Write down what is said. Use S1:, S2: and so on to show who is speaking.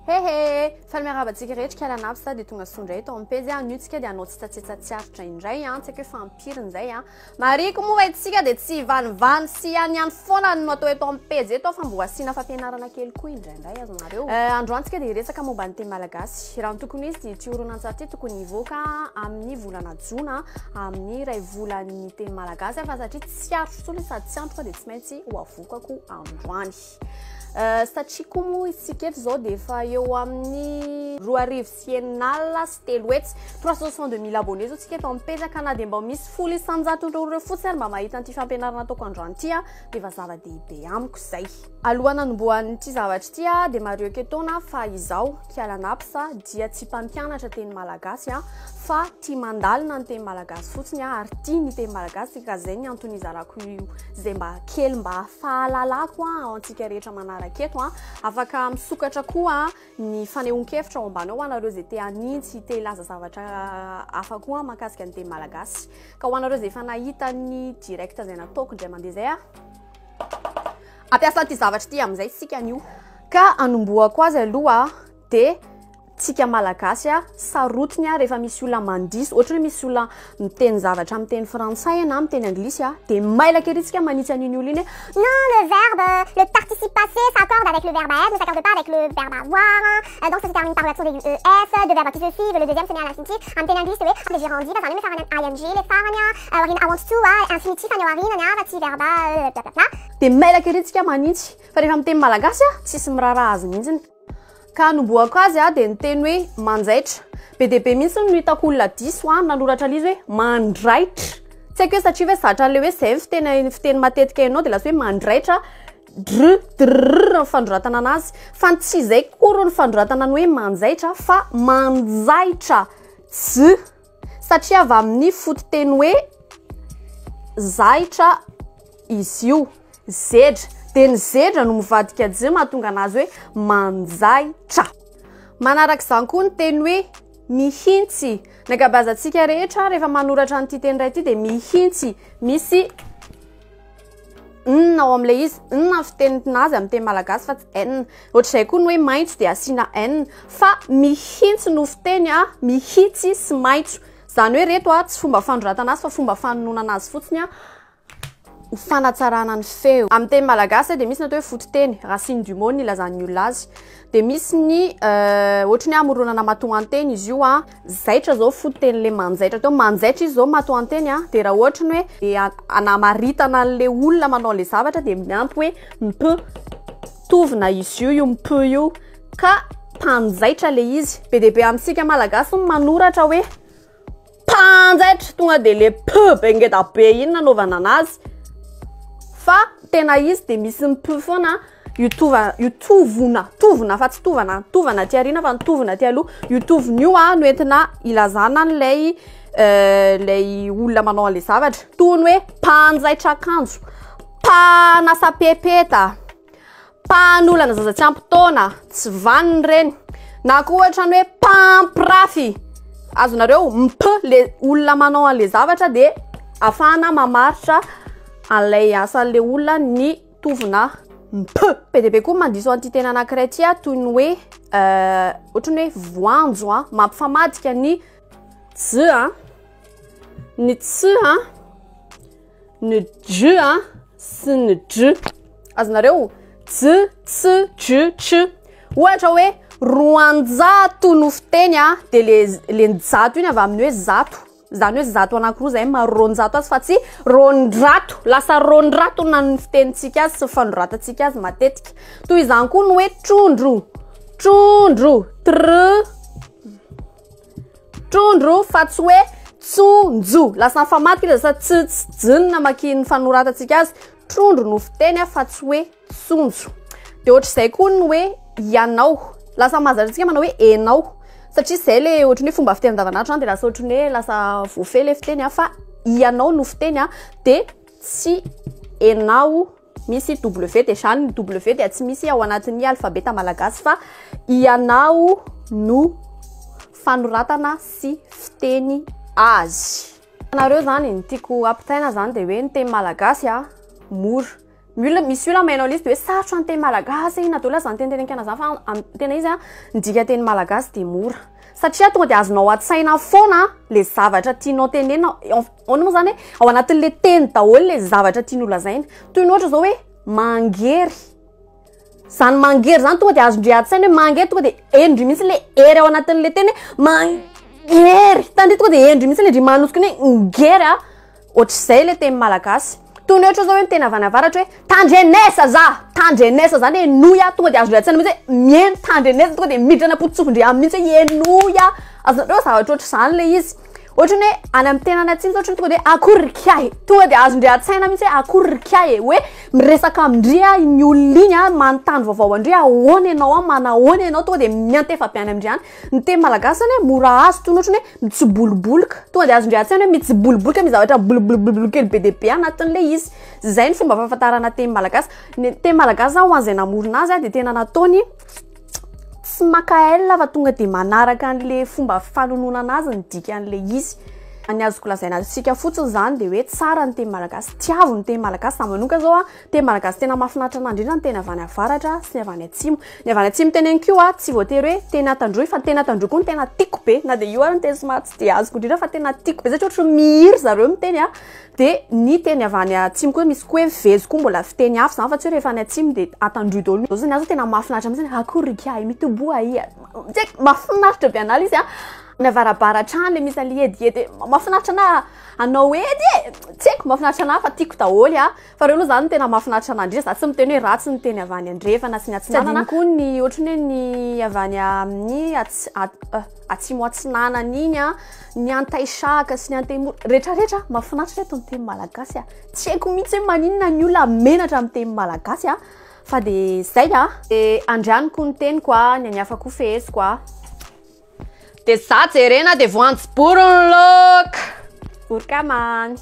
S1: Hehe! Faly miarahaba antsika rehetra Kala Naps dia tonga soa indray eto amin'ny pejy anio tsika dia hanao tsetsatsetsa tsy aritra indray an, tsy haiko hoe fampiriny izay an. Marihiko moa fa isika dia tsy hivanivany sy ihaniany foana no atao eto amin'ny pejy eto fa mbo asiana fampianarana kely koa indraindray azonareo. Androany tsika dia hiresaka momba ny teny malagasy. Raha ny tokony ho izy dia ity horonantsary ity tokony hivoaka amin'ny volana jona amin'ny iray volan'ny teny malagasy fa satria tsy aritro intsony sady tsy antoka dia tsy maintsy ho avokako androany. Satria koa moa isika eto izao dia efa eo amin'ny 326 362 362 mille abonnés zao tsika eto amin'ny pejy ka na dia mba misy 10% ireo fotsiny ary mba mahita an'ity fampianarana ataoko androany ity a dia efa zava-dehibe amiko izay. Alohan'ny hanombohan'ity zavatra ity a dia marihiko etoana fa izaho Kiala Naps dia tsy mpampianatra teny malagasy a fa tia mandalina ny teny malagasy fotsiny a ary tia ny teny malagasy ka izay ny antony izarako io izay mba kely mba fahalalako a ao antsika rehetra manaraka eto a. Afaka misokatra koa ny fanehoan-kevitra ao ambany ao ho anareo izay te hanintsy, te hilaza zavatra hafa koa mahakasika ny teny malagasy. Ka ho anareo izay efa nahita ny direct izay nataoko indray mandeha izay a, hampiasa an'ity zavatra ity amin'izay isika anio. Ka hanombohako azy aloha dia tsika malagasy a, sarotiny a rehefa misy olona mandiso, ohatra hoe misy olona miteny zavatra amin'ny teny frantsay na amin'ny teny anglisy a, dia mailaka ery tsika manitsy an'iny olona iny hoe
S2: Non, le verbe, le participe passé s'accorde avec le verbe être, ne s'accorde pas avec le verbe avoir. Donc ça se termine par l'accent aigu ES, deux verbes qui se suivent, le deuxième se met à l'infinitif. Amin'ny teny anglisy hoe le gérundif, zany hoe farany ing le farany a, aoriana I want to a, infinitif any aoriana ny a, fa tsy verbe bla bla bla.
S1: Dia mailaka ery tsika manitsy, fa rehefa miteny malagasy a, tsisy miraharaha azy mihitsiny. Ka hanombohako azy a, dia niteny hoe manjaitra. Be dia be mihitsy no hitako olona diso a, nanoratra an'izy hoe mandraitra. Tsy haiko hoe satria ve zatra an'ilay hoe izay ny fiteny, fiteny matetika hainao dia lasa hoe mandraitra, dr, drrr ny fanoratana anazy. Fa ny tsy izay akory ny fanoratana ny hoe manjaitra fa manjaitra, j. Satria avy amin'ny fototeny hoe zaitra izy io, zedra. Dia ny zedra no mivadika j mahatonga anazy hoe manjaitra. Manaraka izany koa ny teny hoe mihintsy. Ny ankabeazantsika rehetra rehefa manoratra an'ity teny iray ity dia mihintsy. Misy n ao amin'ilay izy. N ny fitenina azy amin'ny teny malagasy fa tsy n. Ohatr'izay koa ny hoe maitso dia asiana n. Fa mihintsy no fiteny a, mihitsy sy maitso. Izany hoe ireto a, tsy fomba fanoratana azy fa fomba fanononana azy fotsiny a, ho fanatsarana ny feo. Amin'ny teny malagasy dia misy ny atao hoe fototeny, racine du mot ny ilazan'ny olona azy. Dia misy ny ohatry ny hoe hamoronana matoanteny izy io a. Zaitra zao fototeny le manjaitra teo, manjaitra izy zao matoanteny a, dia raha ohatra ny hoe dia anamaritana an'le olona manao an'le zavatra dia miampy hoe mp, tovona izy io io mp io ka mpanjaitra le izy. Be dia be amintsika malagasy ny manoratra hoe mpanjaitra, tonga dia le p be ngeda be iny nanaovana anazy, fa tena izy dia misy mp foana. Io tova, io tovona, tovona fa tsy tovana, tovana aty aoriana fa ny tovona aty aloha. Io tovona io a no entina ilazana an'ilay ilay olona manao an'ilay zavatra. Toy ny hoe mpanjaitra akanjo, mpanasa pepeta, mpanolana zaza tsy ampy taona, tsy vanona ireny. Na koa ohatra ny hoe mpampirafy. Azonareo, mp le olona manao an'ilay zavatra dia ahafahana mamaritra an'ilay asan'ilay olona ny tovona mp. Be dia be koa mandiso an'ity teny anankiray ity aho, toy ny hoe ohatry ny hoe voanjo a, mampifamadika ny j a, ny ts a, ny j a sy ny dr. Azonareo? J, ts, j, ch. Ohatra hoe 200 no fiteny a, dia le, le ny jato iny avy amin'ny hoe zato. Izany hoe zato anankiroa izay maha 200 azy fa tsy 200. Lasa 200 na ny fitenintsika azy sy ny fanoratantsika azy matetika. Toy izany koa ny hoe trondro. Trondro, tr, trondro fa tsy hoe tsonjo. Lasa mifamadika izy, lasa tsy, tsy, j no namakian'ny fanoratantsika azy. Trondro no fiteny fa tsy hoe tsonjo. Dia ohatr'izay koa ny hoe ianao. Lasa mahazatra antsika manao hoe enao. Satria izay le ohatran'ny hoe fomba fiteny andavanandro zany dia lasa ohatran'ny hoe lasa voafehy le fiteny a, fa ianao no fiteny a, dia tsy enao misy W. Déjà ny W dia tsy misy ao anatin'ny alfabeta malagasy fa ianao no fanoratana sy fiteny azy. Anareo zany, ny tiako ampitaina zany dia hoe ny teny malagasy a, mora. Ny olona, misy olona mahay anao izy de hoe sarotra ny teny malagasy, inona daholo aza ny teniteneniko an'zany fa am- tena izy a, ny dikanteny malagasy de mora. Satria tonga de azonao an-tsaina foana le zavatra tianao tenenina, ahoana moa zany hoe ao anatin'le teny daholo le zavatra tianao lazaina. Toy ny ohatra zao hoe mangery, zany mangery zany tonga de azon-dry an-tsaina hoe mangery tonga de henondry mihitsy le hery ao anatin'le teny hoe mangery, tandria tonga de henondry mihitsy le ndry manosika ny hoe ngery a. Ohatr'izay le teny malagasy. Toy ny ohatra zao hoe miteny avy any avaratra hoe tandrenesa za, tandrenesa zany henoy aho, tonga de azon-dry an-tsaina mihitsy hoe mihaino tandrenesa, tonga de miditra any am-poto-tsofin-dry any mihitsy hoe henoy aho, azonareo zavatra ohatr'izany le izy. Ohatra ny hoe any amin'ny teny any atsimo zao ohatra ny tonga de hoe akory ry kiahy e, tonga de azon-dry an-tsaina mihitsy hoe akory ry kiahy e, hoe miresaka amin-dry a iny olona iny a, manontany vaovao an-dry ahoana ianao an, manahoana ianao, tonga de miantefa be any amin-dry any. Ny teny malagasy zany hoe mora azo toy ny ohatran'ny hoe mitsiboloboloka. Tonga dia azon-dry an-tsaina hoe mitsiboloboloka, misy zavatra bolobolobolobolo kely be dia be anatin'ilay izy. Izay ny fomba fahafantarana teny malagasy. Ny teny malagasy zany ho an'izay namorona azy dia tena nataony tsy maka L fa tonga dia manaraka an'le fomba fanononana azy ny dikan'ilay izy. Ny azoko lazaina antsika fotsiny zany dia hoe tsara ny teny malagasy, tiavo ny teny malagasy. Za manoka zao a, Teny malagasy tena mahafinaritra anah indrindra ny teny avy any avaratra sy ny avy any atsimo. Ny avy any atsimo teneniko io a, tsy voatery hoe teny Antandroy fa ny teny Antandroy koa no tena tiako be, na dia io ary ny teny somary tsy dia azoko indrindra fa tena tiako be satria ohatran'ny mihira zareo miteny a. De ny teny avy any atsimo koa misy koa hoe vezo koa mbola fiteny hafa zany fa tsy hoe rehefa any atsimo de Antandroy daholo. Zao zany ahy zao tena mahafinaritra mihitsy ny akory ry kiahy mitoboha aia, tsy haiko mahafinaritra be anah le izy a. Ny avarabaratra any le misy an'le hediety, mahafinaritra anah hanao hedy e, tsy haiko mahafinaritra anah fa tiako daholo a. Fa reo aloha zany no tena mahafinaritra anah indrindra, za tsy miteny hoe ratsy ny teny avy any andrefana sy ny atsinanana. Tsy adino koa ny ohatry ny hoe ny avy any amin'ny atsimo atsinanana iny a, ny antaisaka sy ny antemoro, retraretra, mahafinaritra reto ny teny malagasy a, tsy haiko mihitsy hoe maninona ny olona menatra amin'ny teny malagasy a, fa de zay a. De andrianiko ny teniko a, ny an'ny hafa koa feheziko a. De za jerena de voanjobory ny laoka. Oroka amany.